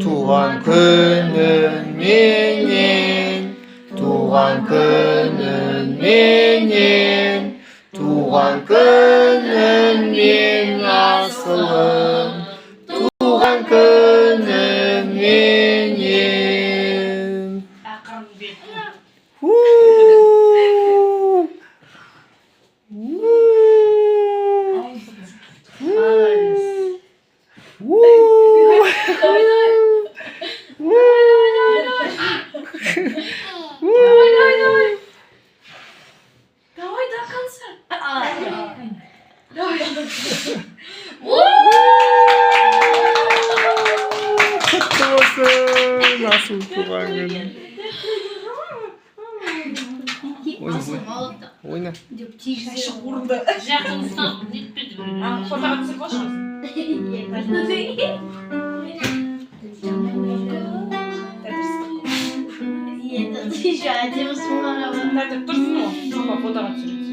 Туған күніңменен, туған күніңменен, туған күніңмен, асылым, туған күніңменен. Ақырын бет. У! У! Молодец. У! У! Давай, давай, давай. Давай до конца. Давай. Құтты болсын, асыл, туған күн! Ойна, ойна. Деп тигізе. Орынды. Жақын ұстап нетпеді. Фотоға түсіріп алшы. Еще әдемі. Тәтір тұрсын ол. Папа фотоға түсіреді.